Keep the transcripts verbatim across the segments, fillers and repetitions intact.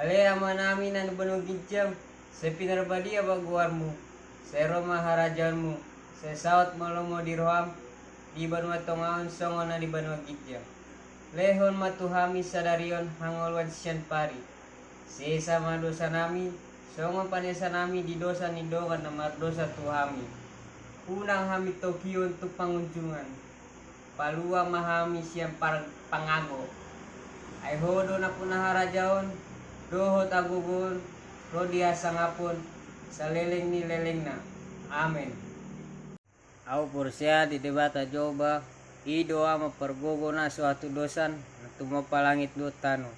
Ale Amanami na di banua ginjang, sai pinarbadia ma goarmu, sai ro ma harajaonmu, sai saut ma lomo di roham, di banua tonga on songon na di banua ginjang. Lehon ma tu hami sadari on hangoluan sian pari. Sesa ma dosanami, songon panesanami di dosa ni dongan na mardosa tu hami. Unang hami togihon tu pangunjunan. Palua ma hami sian par-, pangago. Ai Ho do nampuna harajaon, dohot hagogoon, ro di hasangapon, saleleng ni lelengna. Amen. Ahu porsea di Debata Jahowa, i do Ama pargogo na so hatudosan, na tumompa langit dohot tano.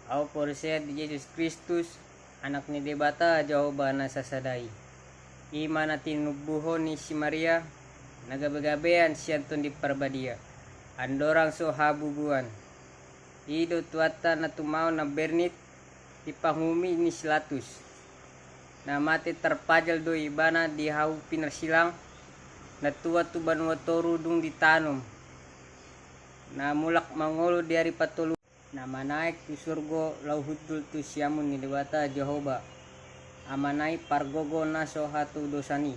Ahu porsea di Jesus Kristus, Anak ni Debata Jahowa na sasada i. I ma na tinumbuhon ni si Maria, na gabegabean sian Tondi Parbadia, andorang so habubuan. I do Tuhanta na tumaon na bernit, di panguhumi ni si Latus. Na mate tarpajal do Ibana di hau pinarsilang, na tua tu banua toru dung ditanom, na mulak mangolu di ari patolu, na manaek tu surgo laho hundul tu siamun ni Debata Jahowa, Amana i pargogo na so hatudosan i.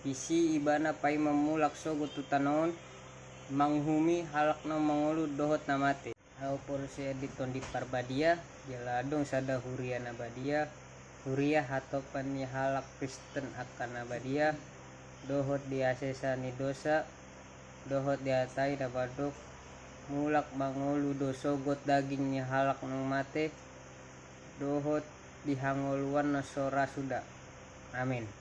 Disi Ibana paima mulak sogot tu tano on, manguhumi halak na mangolu dohot na mate. Ahu porsea di Tondi Parbadia, jala adong sada huria na badia, huria hatopan ni halak Kristen angka na badia, dohot di hasesaan ni dosa, dohot di hata i na mandok, mulak mangolu do sogot daging ni halak naung mate, dohot di hangoluan na so ra suda. Amen.